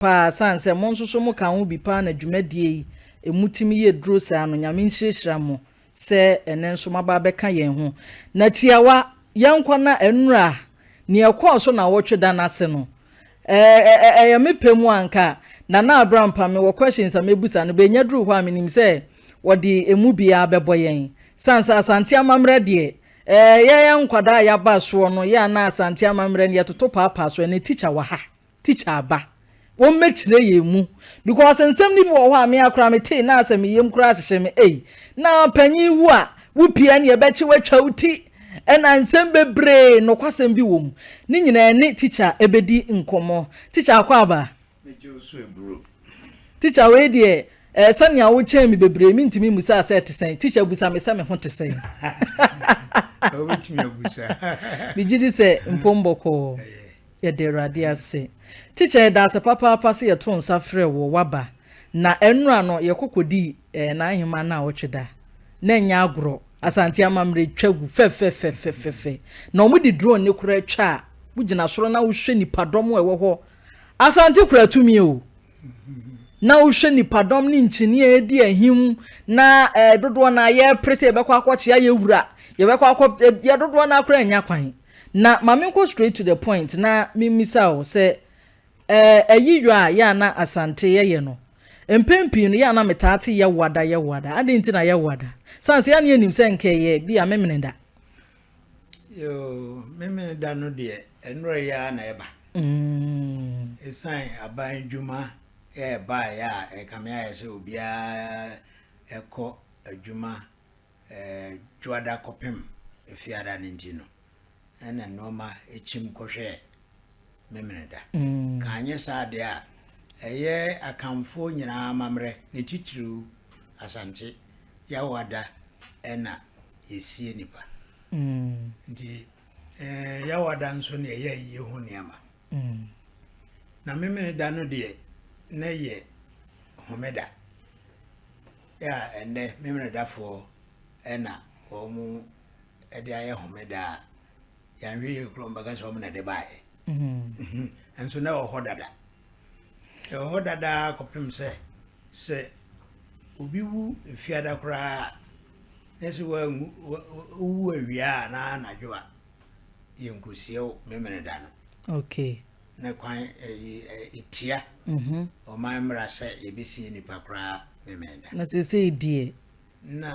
Paa sane sɛ mo nso so mo ka ho bi paa na dwumadie yi ɛmu tumi yɛ duro saa no Nyame nhyirahyira mo sɛ ɛnɛ nso moaba abɛka yɛn ho na tiawa yɛnkɔ na ɛnora nea ɛkɔɔ so nawɔtwe da no ase no ɛɛ ɛyɛ me pɛ mu anka Nana Abrampa me wɔ questions a mɛbusa no bɛnya duru hɔ a menim sɛ wɔde ɛmu biara bɛbɔ yɛn sane sɛ Asante amammerɛ deɛ ɛɛ yɛyɛ nkwadaa a yɛaba soɔ no yɛ a na Asante amammerɛ no yɛtoto paapaa so ɛnɛ teacher wɔ ha. Teacher aba wɔmmɛkyerɛ yɛn mu because nsɛm no bi wɔ hɔ a me ara koraa metee na asɛ me yam koraa hyehye me ei na panyin wu a wopie ɛne ɛbɛkye watwa wo ti ɛna nsɛm bebree nokwasɛm bi wɔ mu ne nyinaa ɛne teacher ɛbɛdi nkɔmmɔ. Teacher akɔ aba. Megye wo so aburo. Teacher wei deɛ ɛɛ sɛnea wokyɛn me bebree mentumi mmusaa sɛ ɛte sɛn teacher busa me sɛ me ho te sɛn. Wobɛtumi abusa. Megye di sɛ mpom bɔkɔɔ. Yɛda Awurade ase. Teacher yɛda ase papaapa sɛ yɛtoo nsa frɛɛ woɔ, woaba. Na ɛnora no yɛkɔ kɔdii eh, N'Ahemmaa Naawɔtwe da. Na ɛnyɛ agorɔ. Asante amammerɛ twa gu fɛfɛfɛfɛfɛ. Na wɔn de drone ne koraa twa a, wogyina soro na wohwɛ nipadɔm a ɛwɔ hɔ. Asante kura tumi o. Na wohwɛ nipadɔm ne nkyini a ɛdi ahim na eh, dodoɔ no a yɛpere sɛ yɛbɛkɔ akɔkyea yɛ wura, yɛbɛkɔ akɔ, yɛ dodoɔ no akora anya kwan. Na ma menkɔ straight to the point na memmisa wo sɛ, eh, ayi yɔ a yɛ a na Asante yɛyɛ no, mpɛn pii no yɛ a na metaa te Yɛwoada, Yɛwoada. Adɛn nti na Yɛwoada? Sane sɛ yɛ a na yɛnim sɛ nka ɛyɛ bi a Memeneda. Yoo, Memeneda no deɛ, ɛnora yi ara na ɛba. Ɛsiane aban dwuma ɛɛbaeɛ a ɛkame ayɛ sɛ obiara ɛkɔ adwuma Dwoada kɔpem Efiada no nti no, ɛna nnoɔma kyim kɔhwɛɛ Memeneda. Ka anyɛ saa deɛ a, ɛyɛ Akanfoɔ nyinaa amammerɛ, ne titiriw Asante, Yawoada ɛna yɛsie nnipa. Nti Yawoada nso na ɛyɛ ayie ho nneɛma. Na Memeneda no deɛ, na ɛyɛ Homeda. Yɛ a ɛnnɛ Memenedafoɔ na wɔn de ayɛ homeda a, yɛanhwɛ yie koraa wɔbɛka sɛ wɔn na ɛde baeɛ. Mm-hmm. Nso na ɛwɔ hɔ dada. Ɛwɔ hɔ dada kɔpem sɛ sɛ obi wu efiada koraa a, na sɛ wanwu wowu awia anaa anadwo a, yɛnkɔsie wo Memeneda no. Okay. Ne kwan ɛtia ɔman mmara sɛ yɛbɛsie nnipa koraa Memeneda. Na seesei deɛ. Na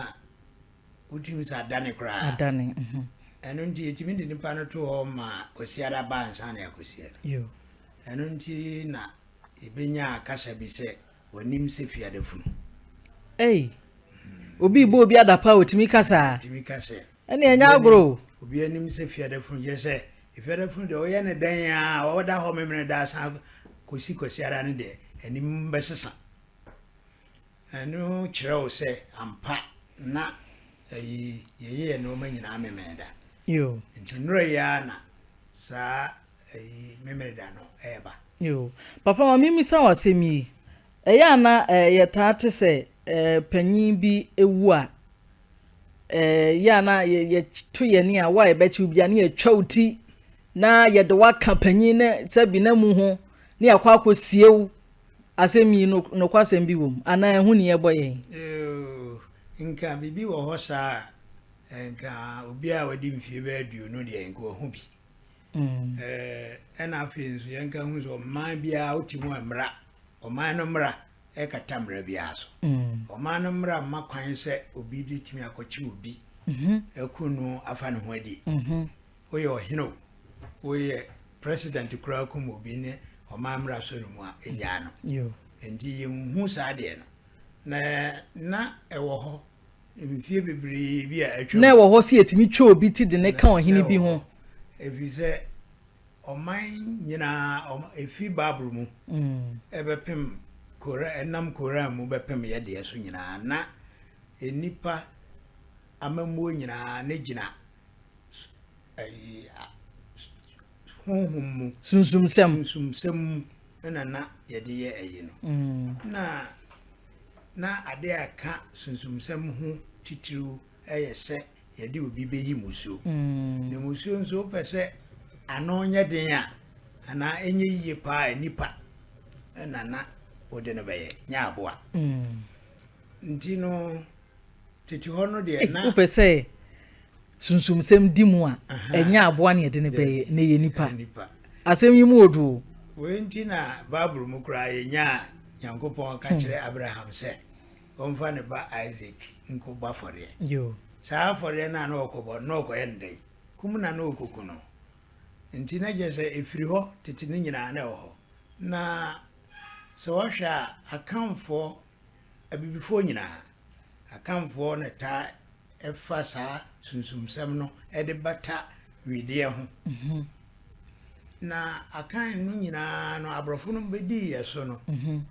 wotumi sɛ adane koraa. Adane. Ɛno nti yɛtumi de nipa no to hɔ ma Kwasiada ba ansa na yɛakɔsie no. Ɛno nti na yɛbɛnyaa kasa bi sɛ w'anim sɛ fiada funu. Ei! Obi rebɔ obi adapa a ɔtumi ka saa? Ɔtumi ka sɛ. Ɛnneɛ ɛnyɛ agorɔ o. Obi anim sɛ fiada funu kyerɛ sɛ Efiada funu deɛ ɔyɛ no dɛn ara a ɔda hɔ Memeneda asan kɔsi Kwasiada no deɛ anim bɛsesa. Ɛno kyerɛ wo sɛ ampa na ayi yɛyɛ yɛn nneɛma nyinaa Memeneda. Yo. Nti nnora yi ara na saa ayi Memeneda no ɛreba. Yo. Papa ma memmisa wo asɛm yi. Ɛyɛ a na yɛtaa te sɛ panyin bi wu a, yɛ a na yɛto yɛn ani a wo a yɛbɛkye wo bia ne yɛtwa wo ti na yɛde wo aka panyin ne sɛbi na mu ho ne yɛakɔ akɔsie wo. Asɛm yi no nokwasɛm bi wɔ mu anaa ɛho ni ɛbɔ yɛn? Nka biribi wɔ hɔ saa a, nka obiara a wadi mfie bɛyɛ 20 deɛ nka wahu bi. Ɛna afei nso yɛnka hu sɛ ɔman biara wote mu a mmara, ɔman no mmara ɛkata mmara biara so. Ɔman no mmara mma kwan sɛ obi bɛtumi akɔkye obi aku no afa ne ho adi. Woyɛ ɔhene o, woyɛ president koraa kum obi ne ɔman mmara sɔ no mu a, ɛnyaa no. Nti yɛnhu saa deɛ no. Na na ɛwɔ hɔ mfie bebree bi a atwam. Na ɛwɔ hɔ sɛ yɛtumi twa obi ti de ne ka ɔhene bi ho. Ɛfiri sɛ ɔman nyinaa ɛfiri Bible mu ɛbɛpem Koran, ɛnam Koran mu bɛpem yɛ deɛ so nyinaa na nnipa amammuo nyinaa ne gyina ɛyi honhom mu. Sunsumsɛm. Sunsumsɛm mu na na yɛde yɛ ɛyi no. Na na adeɛ a ɛka sunsumsɛm ho titiriw yɛ sɛ yɛde obi bɛyi mmusuo. Na mmusuo nso wopɛ sɛ ano nyɛ den a anaa ɛnyɛ yie paa nnipa. na na wode no bɛyɛ, nyɛ aboa. Nti no, tete hɔ no deɛ na. Wopɛ sɛ sunsumsɛm di mu a, ɛnyɛ aboa na yɛde no bɛyɛ, na ɛyɛ nipa. Asɛm yi mu odu o. Wei nti na Bible mu koraa yɛnyaa Nyankopɔn ka kyerɛ Abraham sɛ ɔmfa ne ba Isaac nkɔbɔ afɔreɛ. Saa afɔreɛ no a na ɔkɔbɔ no, na ɔkɔyɛ no dɛn? Kum na na ɔkɔku no. Nti na kyerɛ sɛ ɛfiri hɔ tete no nyinaa na ɛwɔ hɔ. Na sɛ wɔhwɛ a, Akanfoɔ, Abibifoɔ nyinaa, Akanfoɔ na ɛtaa fa saa sunsumsɛm no de bata wedeɛ ho. Na Akan no nyinaa no, aborɔfo no bɛdii yɛ so no,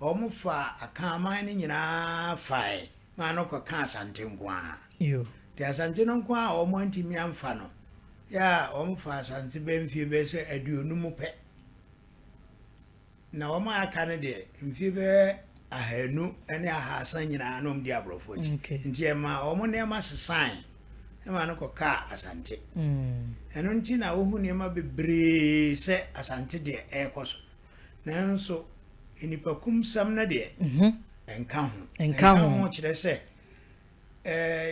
wɔn faa Akanman no nyinaa fae maa no kɔkaa Asante nko ara. Nti Asante no nko ara a wɔn antumi amfa no, yɛ a wɔn faa Asante bɛyɛ mfie bɛyɛ sɛ aduonum pɛ. Na wɔn a aka no deɛ, mfie bɛyɛ ahanu ne ahaasa nyinaa na wɔdi aborɔfo akyi. Nti ɛmaa wɔn nneɛma sesae ma no kɔkaa Asante. Ɛno nti na wohu nneɛma bebree sɛ Asante deɛ ɛrekɔ so. Nanso nnipakumsɛm no deɛ, ɛnka ho. Ɛnka ho kyerɛ sɛ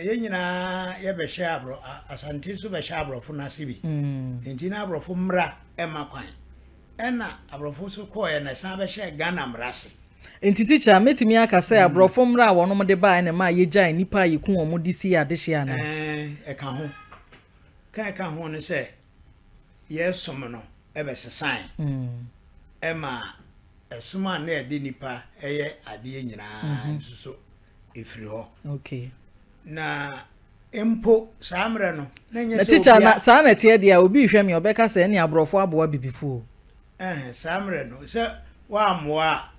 yɛn nyinaa yɛbɛhyɛ aborɔ Asante nso bɛhyɛ aborɔfo no ase bi. Nti na aborɔfo mmara ɛma kwan. Ɛna aborɔfo nso kɔɔɛ na ɛsan bɛhyɛɛ Ghana mmara ase. Nti tikya, mɛtumi aka sɛ aborɔfo mmara a wɔnom de baeɛ na ɛmaa yɛgyae nnipa a yɛku wɔn de sii adehyeɛ anaa? Ɛɛ, ɛka ho. Ka ɛka ho ne sɛ yɛn som no bɛsesae ɛma ɛsom a na ɛde nnipa yɛ adeɛ nyinaa nso so ɛfiri hɔ. Okay. Na mpo saa mmerɛ no, na ɛnyɛ Na sɛ tikya, obi na a. saa na ɛteɛ deɛ a, obi rehwɛ me a, ɔbɛka sɛ ɛne aborɔfo aboa abibifoɔ o. Ɛhɛn, saa mmerɛ no, sɛ woammoa a,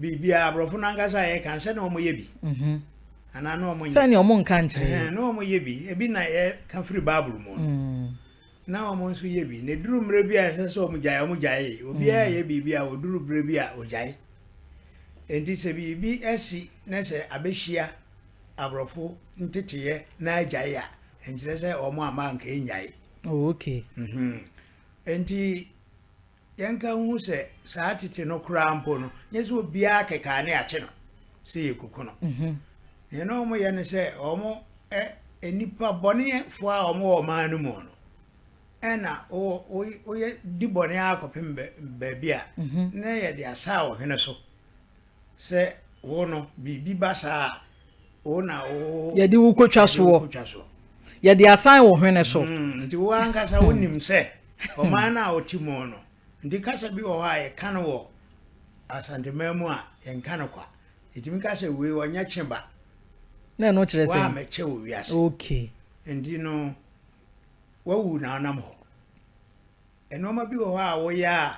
biribiara, aborɔfo no ankasa a yɛka no, sɛ na wɔyɛ bi. Anaa na wɔnyɛ. Sɛnea wɔnka nkyerɛ yɛn. Ɛhɛn, na wɔyɛ bi. Ebi na yɛka firi Bible mu no. Na wɔn nso yɛ bi. Na ɛduru mmerɛ bi a ɛsɛ sɛ wɔgyae a, wɔgyae. Obiara yɛ biribi a, ɔduru berɛ bi a, ɔgyae. Enti sɛ biribi asi na sɛ abɛhyia aborɔfo nteteyɛ na agyae a, ɛnkyerɛ sɛ wɔn amma anka ɛnnyae. Oh, okay. Mm-hmm. Enti yɛnka nhu sɛ saa tete no koraa mpo no, nyɛ sɛ obiara kɛkaa ne akye no sɛ yɛkuku no. Mm-hmm. Nea na wɔyɛ ne sɛ wɔn nnipa bɔnefoɔ a wɔwɔ ɔman no mu no, ɛna woyɛ di bɔne ara kɔpem baabi a, na yɛde asa ɔhene so sɛ wo no biribi ba saa a, wo na wo yɛde wo kotwa soɔ. Yɛde asan wo hwene so. Nti wo ankasa wonim sɛ ɔman no a wote mu no, nti kasa bi wɔ hɔ a yɛka no wɔ Asanteman mu a yɛnka no kwa. Yɛtumi ka sɛ wei ɔnyɛ kye ba. Na ɛno kyerɛ sɛ woammɛkyɛ wɔ wiase. Okay. Nti no wawu na ɔnam hɔ. Nneɛma bi wɔ hɔ a woyɛ a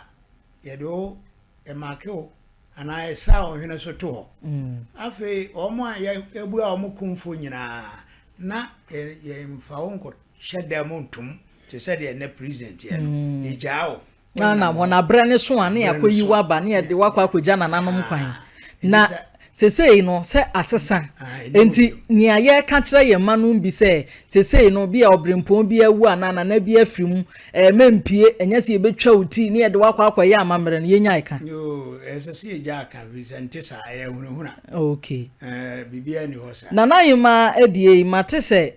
yɛde wo ɛmaake wo anaa ɛsa wo hwene so to hɔ. Afei wɔn a yɛabua wɔn kumfo nyinaa na yɛmfa wo nkɔhyɛ dan mu ntom te sɛ deɛ ɛnɛ prison teɛ no. Yɛgyaa wo. Na na wɔn abrɛ ne so a ne yɛakɔyi wo aba ne yɛde wo akɔ akɔgya nananom kwan. Na sesei no sɛ asesa. Enti nea yɛreka kyerɛ yɛn mma no bi sɛ sesei no bi a ɔbrempɔn bi awu anaa nana bi afiri mu, ɛɛ mempie, ɛnyɛ sɛ yɛbɛtwa wo ti ne yɛde wo akɔ akɔyɛ amammerɛ no, yɛnyae ka. Yoo, ɛsɛ sɛ yɛgyaa ka firi sɛ nte saa, ɛyɛ ahunahuna. Okay. Ɛɛ, biribiara nni hɔ saa. Nana Ahemaa adie yi, mate sɛ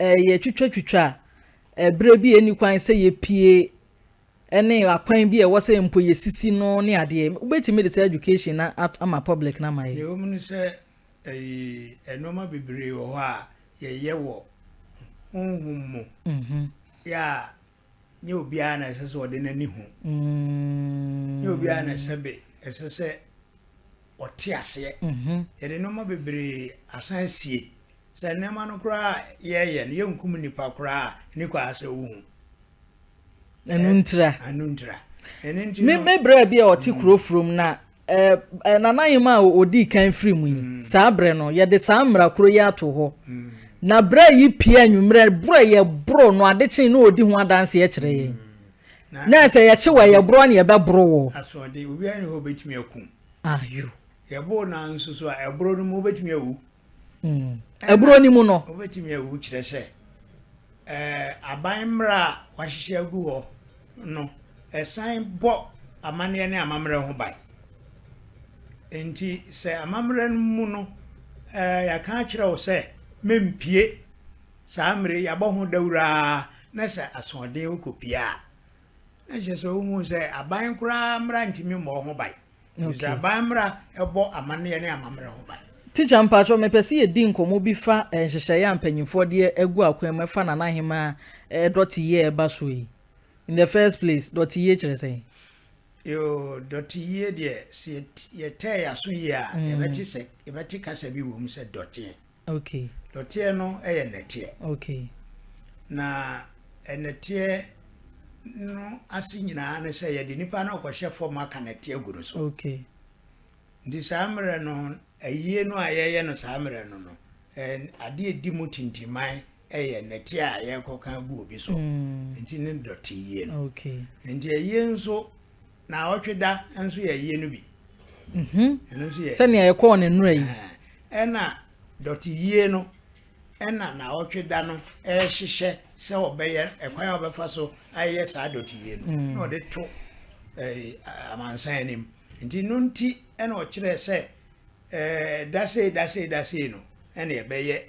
ɛɛ yɛtwitwatwitwa ɛberɛ bi a ɛnni kwan sɛ yɛpie ne akwan bi a ɛwɔ sɛ mpo yɛsisi no ne adeɛ. Wobɛtumi de saa education no ama public no ama yɛn? Deɛ ɛwɔ mu ne sɛ, ɛyi, nnoɔma bebree wɔ hɔ a yɛyɛ wɔ honhom mu yɛ a nyɛ obiara na ɛsɛ sɛ ɔde n'ani hu. Nyɛ obiara na ɛsɛ be ɛsɛ sɛ ɔte aseɛ. Yɛde nnoɔma bebree asan asie. Sɛ nneɛma no koraa a yɛyɛ no, yɛnkum nnipa koraa a, ɛni kwan sɛ wohu. Ɛno ntira. Ɛno ntira. Ɛno nti no. Me brɛ bi a ɔte kuro furom na ɛɛ Nana Ahima a ɔdii kan firi mu yi, mm. saa berɛ no yɛde saa mmara koro yi ato hɔ. Mm. Na berɛ yi pie anwummerɛ borɔ yɛ boro no adekye na ɔdi ho adanseɛ kyerɛ yɛn. Mm. Na sɛ yɛkye wɔ yɛ borɔ ne yɛbɛboro wɔ. Asoɔden obiara ni hɔ obetumi akum. Ayo. Yɛboro na nso so a ɛboro no mu obetumi awu. Ɛborɔ no mu no. Wobɛtumi awu kyerɛ sɛ aban mmara a wɔahyehyɛ agu hɔ no, ɛsan bɔ amanneɛ ne amammerɛ ho ban. Enti sɛ amammerɛ no mu no, yɛaka akyerɛ wo sɛ mempue saa mmerɛ yi, yɛabɔ ho dawuro ara, na sɛ asoɔden wokɔpue a, na kyerɛ sɛ wohu sɛ aban koraa mmara ntumi mmɔ wo ho ban. Ɛfiri sɛ aban mmara bɔ amanneɛ ne amammerɛ ho ban. Tikya mpakyɛw mepɛ sɛ yɛdi nkɔmmɔ bi fa nhyehyɛeɛ a mpanyinfoɔ de agu akwan mu ɛfa Nana Ahemaa dɔteyie a ɛba soɔ yi. In the first place, dɔteyie kyerɛ sɛn? Yoo, dɔteyie deɛ sɛ yɛtɛɛ yɛaso yie a, yɛbɛte sɛ yɛbɛte kasa bi wɔ mu sɛ dɔteɛ. Okay. Dɔteɛ no yɛ nnɛteɛ. Okay. Na nnɛteɛ no ase nyinaa ne sɛ yɛde nipa no kɔhyɛ fam aka nɛteɛ agu no so. Okay. Nti saa mmerɛ no, ayie no a yɛyɛ no saa mmerɛ no no, adeɛ ɛdi mu tintiman yɛ nnɛteɛ a yɛrekɔka agu obi so. Nti ne dɔte yie no. Okay. Nti ayie nso, naawɔtwe da nso yɛ ayie no bi. Ɛno nso yɛ. Sɛnea yɛkɔɔ no nnora yi. Ɛna dɔte yie no, ɛna naawɔtwe da no ɛrehyehyɛ sɛ ɔbɛyɛ ɛkwan a ɔbɛfa so ayɛ saa dɔte yie no, na ɔde to amansan anim. Nti no nti ɛna ɔkyerɛ sɛ ɛda sei da sei da sei no ɛna ɛbɛyɛ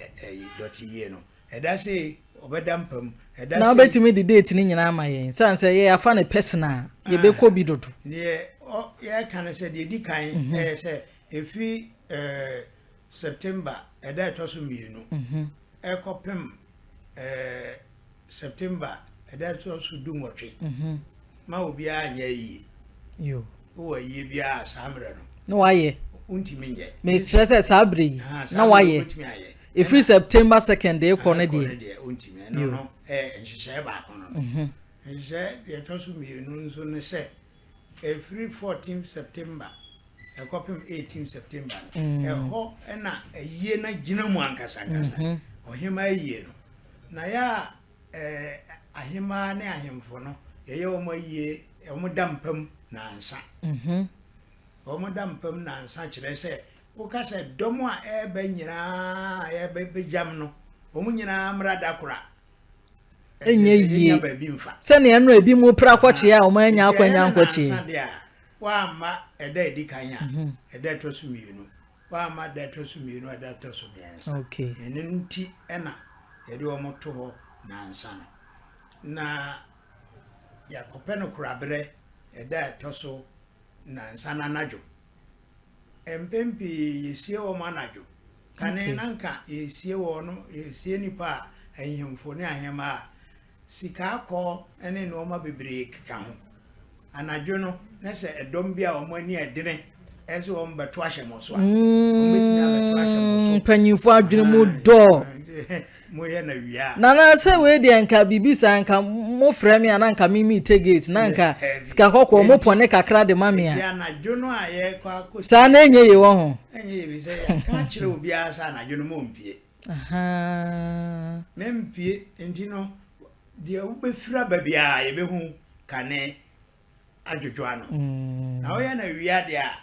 dɔte yie no. Ɛda sei ɔbɛda mpa mu. Ɛda Na wobɛtumi de date no nyinaa ama yɛn sane sɛ yɛ afa no personal a yɛbɛkɔ bi dodo. Deɛ yɛka no sɛ deɛ ɛdi kan ɛyɛ sɛ ɛfiri September ɛda ɛtɔ so mmienu ɛkɔpem September ɛda ɛtɔ so dunwɔtwe ma obiara nyɛ ayie. Wowɔ ayie biara saa mmerɛ no. Na wayɛ. Wontumi nyɛ. Mekyerɛ sɛ saa berɛ yi na wayɛ. Ɛfiri September 2nd rekɔ no deɛ. Deɛ wontumi. Ɛno no ɛyɛ nhyehyɛeɛ baako no no. Nhyehyɛeɛ deɛ ɛtɔ so mmienu nso ne sɛ ɛfiri 14 September ɛkɔpem 18 September no, ɛhɔ na ayie no gyina mu ankasa ankasa. Ɔhemaa ayie no. Na yɛ a ahemaa ne ahemfo no, yɛyɛ wɔn ayie, wɔn da mpa mu nansa. Wɔn da mpa mu nansa kyerɛ sɛ, woka sɛ dɔm a ɛreba nyinaa a yɛbɛgyam no, wɔn nyinaa mmra da koro a, Ɛnyɛ yie. Sɛnea ɛno ebi mu pra kɔkyeɛ a wɔn anya akwanya nkɔkyeɛ. Nansa deɛ a, woamma ɛda a ɛdi kan a, ɛda ɛtɔ so mmienu. Woamma da ɛtɔ so mmienu a, da ɛtɔ so mmiɛnsa. Okay. Ɛno nti na yɛde wɔn to hɔ nansa no. Na yɛakɔpɛ no koraberɛ ɛda a ɛtɔ so nansa no anadwo. Mpɛn pii yɛsie wɔn anadwo. Kane na nka yɛsie wɔn, yɛsie nnipa a ahemfo ne ahemmaa a, sika akɔɔ ne nnoɔma bebree keka ho. Anadwo no, na sɛ ɛdɔm bi a wɔn ani ɛdene sɛ wɔn bɛto ahyɛ mo so a, wɔn bɛtumi abɛto ahyɛ mo so. Mpanyinfo adwene mu dɔ. Moyɛ na wia. Nana sɛ wei deɛ nka biribi saa nka mo frɛ me a na nka me mi te gate na nka sika kɔkɔɔ mo pɔne kakra de ma me a. Nti anadwo no a yɛkɔ akɔ. Saa na ɛnyɛ yie wɔ ho. Ɛnyɛ yie bi sɛ yɛka akyerɛ obiara sɛ anadwo no mo mpie. Mempie nti no deɛ wobɛfiri aba biara yɛbɛhu kane adwodwo ano. Na woyɛ no awia deɛ a,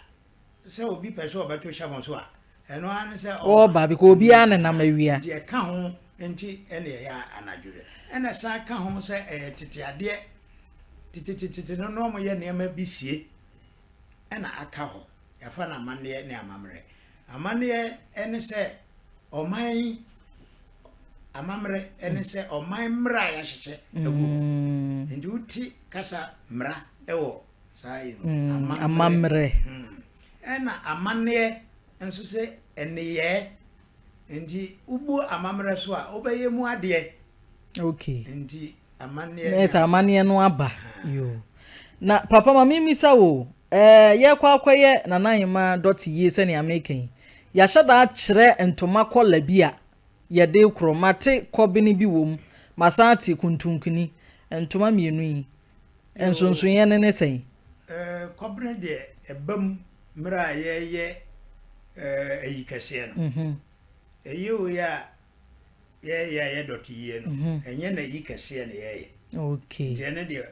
sɛ obi pɛ sɛ ɔbɛto hyɛ mo so a, ɛno ara ne sɛ ɔba. Because obiara nenam awia. Nti ɛka ho nti ɛna ɛyɛ anadwo deɛ. Ɛna ɛsan ka ho sɛ ɛyɛ tete adeɛ. Tetetetete no na wɔyɛ nneɛma bi sie ɛna aka hɔ. Yɛafa no amanneɛ ne amammerɛ. Amanneɛ ne sɛ ɔman amammerɛ ne sɛ ɔman mmara a yɛahyehyɛ agu hɔ. Mm. Nti wote kasa mmara wɔ saa yi no. Mm, amammerɛ. Hmm. Ɛna amanneɛ nso sɛ nneyɛɛ. Nti wobu amammerɛ so a wobɛyɛ mu adeɛ. Okay. Nti amanneɛ. Na sɛ amanneɛ no aba. Yo. Na papa ma memmisa wo ɛɛ yɛkɔ akɔyɛ Nana Ahema dɔte yie sɛnea meka yi. Yɛahyɛ da akyerɛ ntoma kɔla bi a yɛde rekorɔ. Mate kɔbene bi wɔ mu, masan ate kuntunkuni. Ntoma mmienu yi, nsonsonoeɛ no ne sɛn? Kɔbene deɛ ɛba mu mmerɛ a yɛreyɛ ayi kɛseɛ no. Ɛyi wei a yɛreyɛ a ɛyɛ dɔte yie no, ɛnyɛ n'ayi kɛseɛ na yɛreyɛ. Nti ɛno deɛ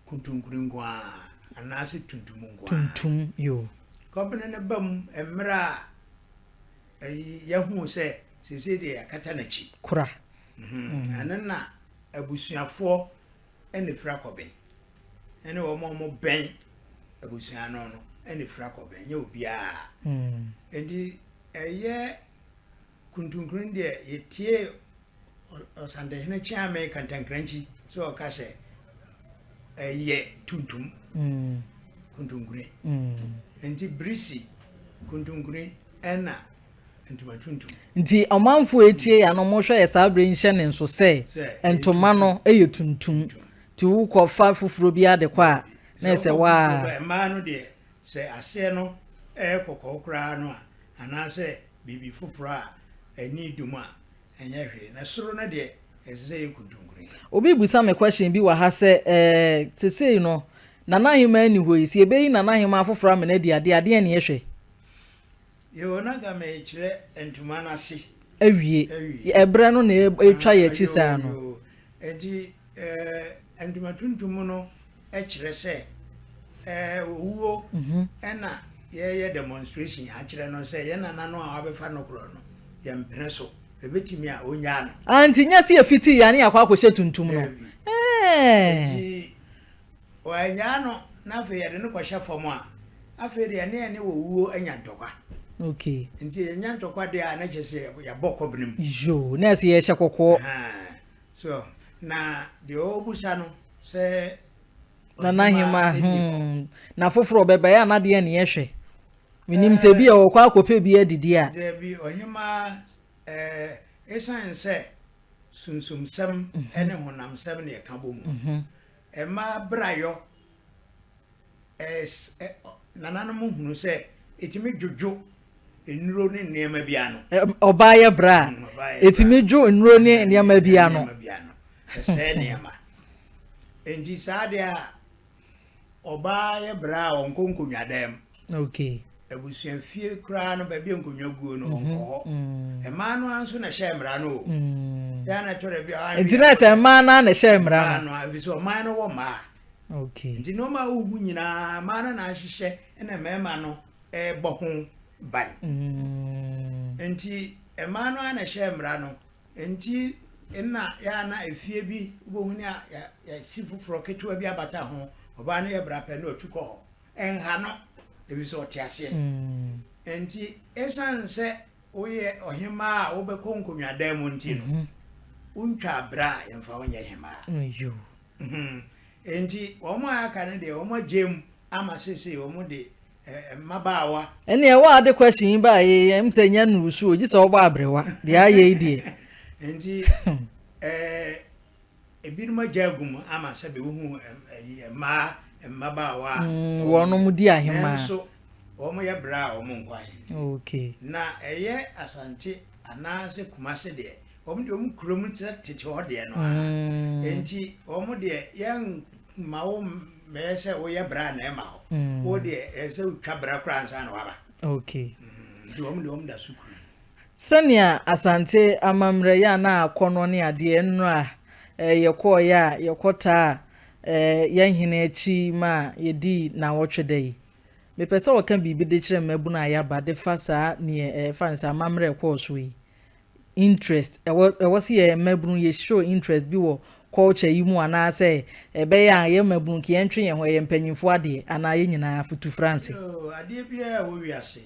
Kuntunkuni nko ara anaasɛ tuntum nko ara. Tuntum, yoo. Kɔbene no ba mu mmerɛ a ɛyi yɛhuu sɛ seesei deɛ yɛakata n'akyi. Kora. Ɛno na abusuafoɔ na ɛfira kɔben. Ɛne wɔn a wɔbɛn abusua no no na ɛfira kɔben, ɛnyɛ obiara. Enti ɛyɛ kuntunkuni deɛ yɛtiee Ɔsantehene Kyeame Kantankrankyi sɛ ɔka sɛ ɛyɛ tuntum kuntunkuni. Enti birisi kuntunkuni ɛna ntoma tuntum. Nti ɔmanfoɔ a ɛtie yɛn ano wɔhwɛ yɛ saa berɛ yi nhyɛ ne nso sɛ ntoma no yɛ tuntum. Nti wokɔfa foforɔ bi ade kɔ a na ɛsɛ waa. Mmaa no deɛ sɛ aseɛ no yɛ kɔkɔɔ koraa no a anaasɛ biribi foforɔ a ani dum a ɛnyɛ hwee. Na soro no deɛ ɛsɛ sɛ ɛyɛ kuntunkuni. Obi rebisa me question bi wɔ ha sɛ ɛɛ sesei no Nana Ahemaa nni hɔ yi, sɛ yɛbɛyi Nana Ahemaa foforɔ ama no adi adeɛ a, deɛn na yɛhwɛ? Yoo, na nka merekyerɛ ntoma no ase. Awie. Ɛberɛ no na ɛretwa yɛn akyi saa no. Yoo, enti ɛɛ ntoma tuntum no kyerɛ sɛ ɛɛ owuo ɛna yɛreyɛ demonstration akyerɛ no sɛ yɛn nana no a wabɛfa no korɔ no, yɛmpene so. Ɛbɛtumi a, ɔnnyaa no. Ah, nti nyɛ sɛ yɛfitii yɛ a ne yɛakɔ akɔhyɛ tuntum no. Daabi. Ɛɛ. Enti Wɔannyaa no na afei yɛde no kɔhyɛ fam a, afei deɛ ɛne ɛne owuo anya ntɔkwa. Okay. Nti yɛnya ntɔkwa deɛ a na kyerɛ sɛ yɛabɔ kɔbene mu. Yoo, na ɛsɛ yɛhyɛ kɔkɔɔ. Ahaa. So, na deɛ ɔrebisa no sɛ Nana Hema, hmm, na foforɔ bɛba yɛ a na deɛ ne yɛhwɛ. Menim sɛ bi a ɔkɔ akɔpɛ bi adidi a. Dabi, ɔhemaa, ɛɛ, ɛsiane sɛ sunsumsɛm ne honamsɛm na ɛka bɔ mu. Mmaa brayɔ, nananom hunu sɛ ɛtumi dwodwo nnuro ne nneɛma bi ano. Ɔbaa yɛ bra a, ɛtumi dwo nnuro ne nneɛma bi ano. Ɛsɛe nneɛma. Nti saa deɛ a ɔbaa yɛ bra a ɔnkɔ nkonnwa dan mu. Okay. Abusuafie koraa no baabi a nkonnwa guo no ɔnkɔ hɔ. Mmaa no ara nso na ɛhyɛɛ mmara no o. Yɛ a na ɛtɔ da bi a ɔanhwɛ Nti na sɛ mmaa no ara na ɛhyɛɛ mmara no. Mmaa no ara, efisɛ ɔman no wɔ mmaa. Okay. Nti nneɛma a wohu nyinaa mmaa no na ahyehyɛ ɛna mmarima no ɛrebɔ ho ban. Nti mmaa no ara na ɛhyɛɛ mmara no. Nti nna yɛ a na efie bi wobɛhu ne a yɛasi foforɔ ketewa bi abata ho, ɔbaa no yɛ bra pɛ na ɔtu kɔ hɔ. Ɛnha no, efisɛ ɔte aseɛ. Enti esiane sɛ woyɛ ɔhemmaa a wobɛkɔ nkonnwadan mu nti no, wontwaa bra a yɛmfa wo nyɛ hemmaa. Enti wɔn a aka no deɛ, wɔagyae mu ama seesei wɔde mmabaawa. Ɛnneɛ wo a wode question yi baeɛ yi, ɛm sɛ nya nnuru so o, gye sɛ wobɔ aberewa. Deɛ ayɛ yi deɛ. Enti ɛɛ. Ebinom agya agu mu ama sɛbe wohu mmaa mmabaawa a mm, wɔnom di ahemmaa. Nanso wɔyɛ bra a wɔn nkɔ ahemfie. Okay. Na ɛyɛ Asante anaasɛ Kumase deɛ, wɔn deɛ wɔn kurom sɛ tete hɔ deɛ no ara. Mm. Enti wɔn deɛ yɛn ma wo mɛyɛ sɛ woyɛ bra na ɛma hɔ. Mm. Wo deɛ ɛsɛ sɛ wotwa bra koraa ansa na waba. Okay. Mm, nti wɔn deɛ wɔn da so kurom. Sɛnea Asante amammerɛ yɛ a na akɔnnɔ ne adeɛ nnora a yɛkɔeɛ a yɛkɔtaa yɛn hene akyi ma yɛdii nnawɔtwe da yi. Mepɛ sɛ wɔka biribi de kyerɛ mmabunu a yɛaba de fa saa neɛ ɛfa ne sɛ amammerɛ ɛkɔɔ so yi. Interest, ɛwɔ ɛwɔ sɛ yɛn mmabunu yɛ show interest bi wɔ culture yi mu anaasɛ ɛbɛyɛ a yɛn mmabunu nka yɛntwe yɛn ho ɛyɛ mpanyinfoɔ adeɛ anaa yɛn nyinaa futu franse. Yoo, adeɛ biara a ɛwɔ wiase,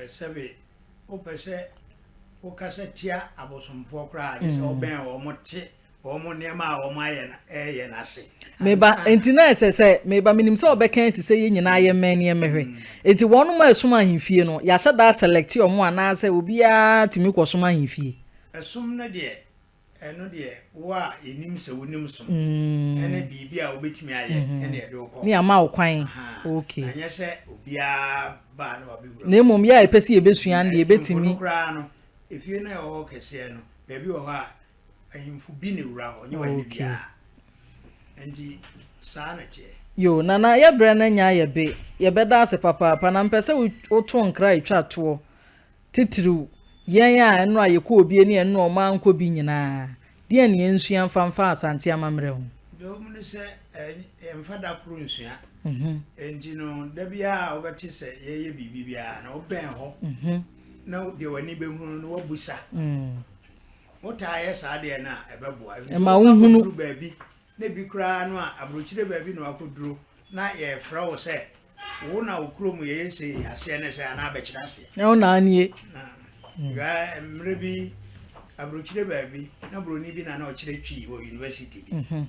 Sɛbe wopɛ sɛ wokasa tia abosomfoɔ koraa a, gye sɛ wobɛn wɔn te wɔn nneɛma a wɔn ayɛ no ɛreyɛ no ase. Meba, enti na ɛsɛ sɛ meba. Menim sɛ wɔbɛka asi sɛ yɛn nyinaa yɛmmɛn ne yɛmmɛhwɛ. Enti wɔnom a ɛsom ahemfie no, yɛahyɛ da asɛlɛkte wɔn anaasɛ obiara tumi kɔsom ahemfie? Ɛsom no deɛ, Ɛno deɛ, wo a yɛnim sɛ wonim som ne biribi a wobɛtumi ayɛ na yɛde wo kɔ hɔ. Ne yɛama wo kwan. Ahaa. Okay. Na nyɛ sɛ obiara ba a na wabɛwura Na mmom yɛ a yɛpɛ sɛ yɛbɛsua no deɛ yɛbɛtumi. Ahemfo no koraa no, efie no a ɛwɔ hɔ kɛseɛ no, baabi wɔ hɔ a, ahemfo bi na ɛwura hɔ, nyɛ ɔhene biara. Nti saa na ɛteɛ. Yoo, Nana, yɛ berɛ no anya ayɛ be. Yɛbɛda ase papaapa. Na mepɛ sɛ woto nkra a ɛtwa toɔ Titiriw, yɛn a ɛno a yɛkɔɔ bi ne ɛno a wɔankɔ bi nyinaa, deɛn na yɛnsua mfa mfa Asante amammerɛ ho? Deɛ ɛwɔ mu ne sɛ, yɛmfa da koro nsua. Enti no, da biara a wobɛte sɛ yɛreyɛ biribi biara no, wobɛn hɔ na deɛ w'ani bɛhunu no woabusa. Wotaa yɛ saa deɛ no a, ɛbɛboa. Ɛma wohunu. Ɛfiri sɛ wokɔduru baabi, na ebi koraa no a, aburokyire baabi na wakɔduro, na yɛrefrɛ wo sɛ. Wo na wo kurom yɛyɛ sei aseɛ ne sɛ anaa bɛkyerɛ aseɛ. Na wo na nie. Na mmerɛ bi aburokyire baabi na buroni bi na na ɔkyerɛ twi wɔ university bi. Mhm.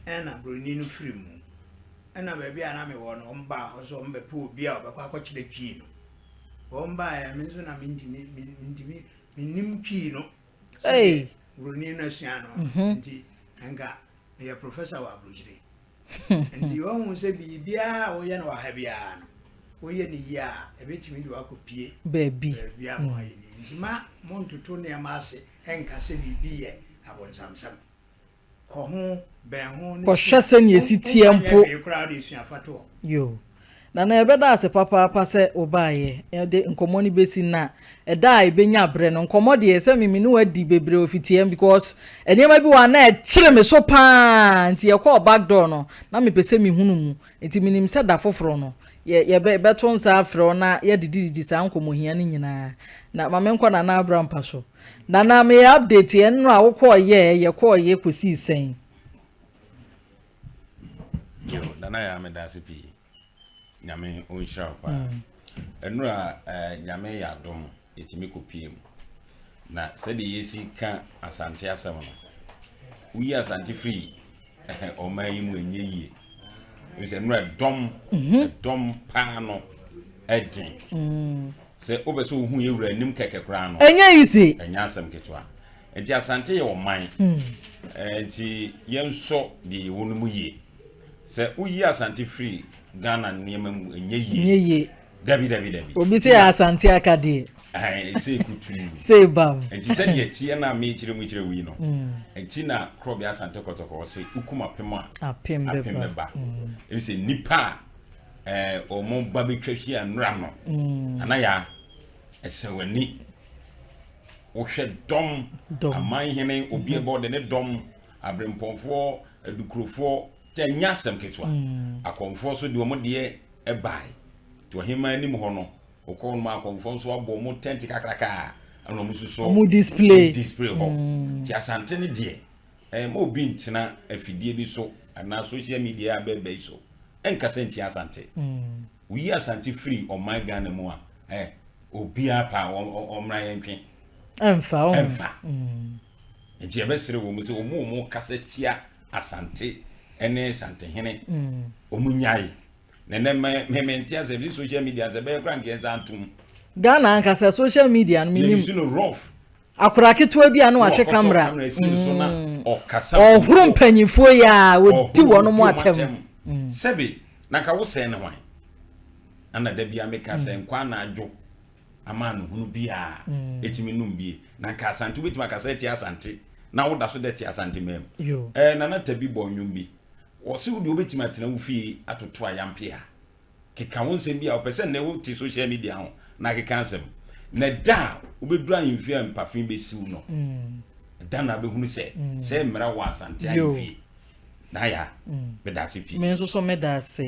Ɛna buroni no firi mu. Ɛna baabi a na mewɔ no wɔn baa hɔ sɛ wɔn bɛpɛ obi a ɔbɛkɔ akɔkyerɛ twi no. Wɔn baeɛ me nso na mentumi mentumi mennim twi no. Sɛdeɛ buroni no asua no mhm. nti nka meyɛ professor wɔ aburokyire. Nti wahu sɛ biribiara a woyɛ no wɔ ha biara no, woyɛ no yie a, ɛbɛtumi de wakɔpie baabi baabi a moayɛ no yie. Nti ma montoto nneɛma ase nka sɛ biribi yɛ abonsamsɛm. Kɔ ho, bɛn ho ne Kɔhwɛ sua. sɛnea ɛsi teɛ Womfa nyɛ mpo. hwee koraa wode sua fa to hɔ. Yoo. Nana yɛbɛda ase papaapa sɛ wobaeɛ. Yɛde nkɔmmɔ no bɛsi na ɛda a yɛbɛnya berɛ no, nkɔmmɔ deɛ sɛ me me ne wo adi bebree wɔ fitiam because nneɛma bi wɔ a na ɛkyere me so paa nti yɛkɔɔ back door no na mepɛ sɛ mehunu mu nti menim sɛ da foforɔ no yɛ yɛbɛto nsa afrɛ wo na yɛadidididi saa nkɔmmɔhia no nyinaa. Na ma menkɔ Nana Abrampa so. Nana meyɛ update yɛn nnora a wokɔɔ yɛɛ yɛkɔɔ yɛ kɔsii sɛn? Yo, Nana Yaa meda ase pii. Nyame ɔnhyira wo paa. Ɛnura eh, Nyame yɛ adom yɛtumi kɔpie mu. Na sɛdeɛ yɛsi ka Asante asɛm no, woyi Asante firi eh, ɔman yi mu ɛnyɛ yie. Ɛfiri sɛ ɛnura dɔm, mhm. dɔm paa no ɛden. Mm. Sɛ wopɛ sɛ wohu yɛ wura anim kɛkɛ koraa no, ɛnyɛ easy. Ɛnyɛ asɛm ketewa. Nti Asante yɛ ɔman. Mm. Eh, nti yɛnsɔ deɛ yɛwɔ no mu yie. Sɛ woyi Asante firi Ghana nneɛma mu ɛnyɛ yie. Ɛnyɛ yie. Dabi dabi dabi. Obi sɛ yɛ Asante aka deɛ. Ɛhɛn sei kutuu. Sei bam. Nti sɛdeɛ ɛteɛ na mekyerɛ mu kyerɛ wo yi no. Nti na Korɔbea Asante Kɔtɔkɔ ɔse wokum apem a. Apem bɛba. Apem bɛba. Ɛfiri sɛ nnipa a ɛɛ wɔn ba bɛtwa hyia nnora no. Nana Yaa ɛsɛ w'ani. Wohwɛ dɔm. Dɔm. Amanhene obi ɛbɔ ɔde ne dɔm. Aberempɔnfoɔ, adukurofoɔ, kyɛ ɛnyɛ asɛm ketewa. Akɔmfoɔ nso de wɔn deɛ baeɛ. Nti ɔhemmaa anim hɔ no, wokɔ hɔ nom a akɔmfoɔ nso abɔ wɔn tɛnte kakraka a ɛna wɔn nso so Wɔn display. display hɔ. Nti Asante no deɛ, ɛmma obi ntena afidie bi so anaa social media a abɛɛba yi so nkasa ntia Asante. Woyi Asante firi ɔman Ghana mu a, ɛ, obiara pɛ a ɔmmra yɛntwe. Ɛmfa, ɔho. Ɛmfa. Nti yɛbɛsrɛ wɔn sɛ wɔn a wɔkasa tia Asante ne Santehene wɔn nyae. Na ɛnɛ mɛ mɛ mɛ nte asɛ fi social media sɛ bɛyɛ kora nkeɛ nsa ntom. Ghana ankasa social media no menim. Yɛn no rough. Akora ketewa bi a na watwe camera. Ɔkasa. Ɔhoro mpanyinfoɔ yi a wɔdi wɔn mo atɛm. Sɛbi na nka wosɛn ne hwan? Ana da bi a meka sɛ nkwa na adwo. ama ano hunu bi a ɛtumi nom bie na nka Asante wobɛtumi akasa atia Asante na woda so dɛ te Asante man mu. Eh, Nana Tabi bɔ nnwom bi wɔse wo deɛ wobɛtumi atena wo fie atoto ayampe a keka wo nsɛm bi a wopɛ sɛ nnɛ wote social media ho na akeka nsɛm na da a wobɛduru ahemfie a mpafe bɛsiw no da na wobɛhunu sɛ sɛ mmara wɔ Asante ahemfie na ya meda ase pii. Me nso so meda ase.